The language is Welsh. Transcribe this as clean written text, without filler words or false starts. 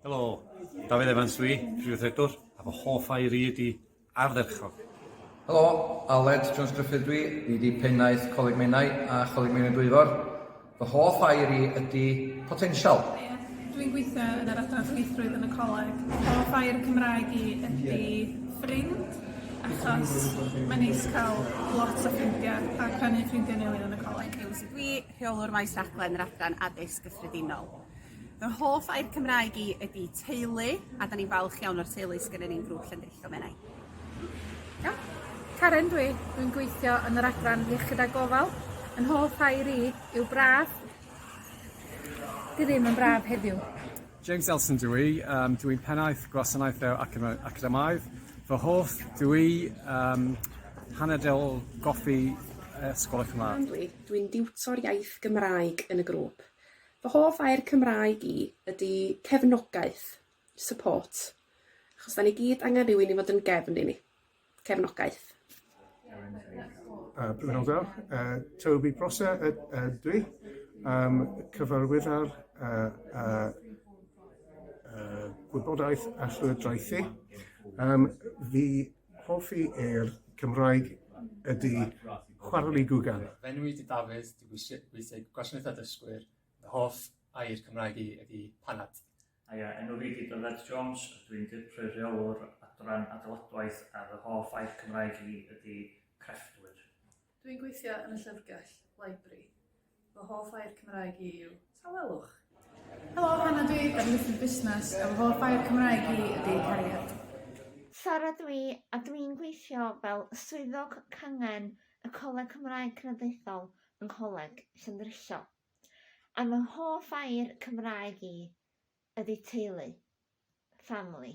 Helo, Dafydd Evans dwi, Prif Weithredwr, a fy hoff air i ydi ardderchog. Helo, Aled Jones Gruffydd dwi, fi di pennaeth Coleg Menai a Choleg Meirion Dwyfor. Fy hoff air i ydi potensial. Haia, dwi'n gweithio yn yr adran dwyieithrwydd yn y coleg. Hoff air Cymraeg i ydi ffrind, achos mae'n neis cael lot o ffrindiau a rhannu ffrindiau newydd yn y coleg. Hughes ydw i, rheolwr maes rhaglen yr adran addysg gyffredinol. Fy hoff air Cymraeg i ydi teulu, a 'dan ni'n falch iawn o'r teulu sgynnon ni'n grŵp Llandrillo Menai. Iawn. Karen dw i, dwi'n gweithio yn yr adran Iechyd a Gofal. 'Yn hoff air i yw braf. 'Di ddim yn braf heddiw. James Elson dw i, yym dw i'n pennaeth gwasanaethau academaidd. Fy hoff dw i yym hanner del goffi Ysgol y Cymraeg. Karen dw i, dwi'n diwtor iaith Gymraeg yn y grŵp. Fy hoff air Cymraeg i ydi cefnogaeth, support, achos 'dan ni gyd angen rywun i fod yn gefn i ni. Cefnogaeth. Prynhawn da. Toby Prosser ydw i, um, cyfarwyddwr gwybodaeth a llywodraethu. Um, fi hoffi i'r Cymraeg ydy chwarel i gwgan. Fy enw i 'di Dafydd, dwi'n gweithio gweithio i Gwasanaethau Dysgwyr. Fy hoff air Cymraeg i ydy panad. Haia, enw fi 'di Dyfed Jones, dwi'n dirprwy rheolwr adran adeiladwaith a fy hoff air Cymraeg i ydy crefftwyr. Dwi'n gweithio yn y llyfrgell, library. Fy hoff air Cymraeg i yw tawelwch. Helo, Hana dwi, darlithydd busnes, a fy hoff air Cymraeg i ydy cariad. Sara dwi, a dwi'n gweithio fel Swyddog Cangen y Coleg Cymraeg Cenedlaethol yng Ngholeg Llandrillo. A fy hoff air Cymraeg i ydy teulu, family.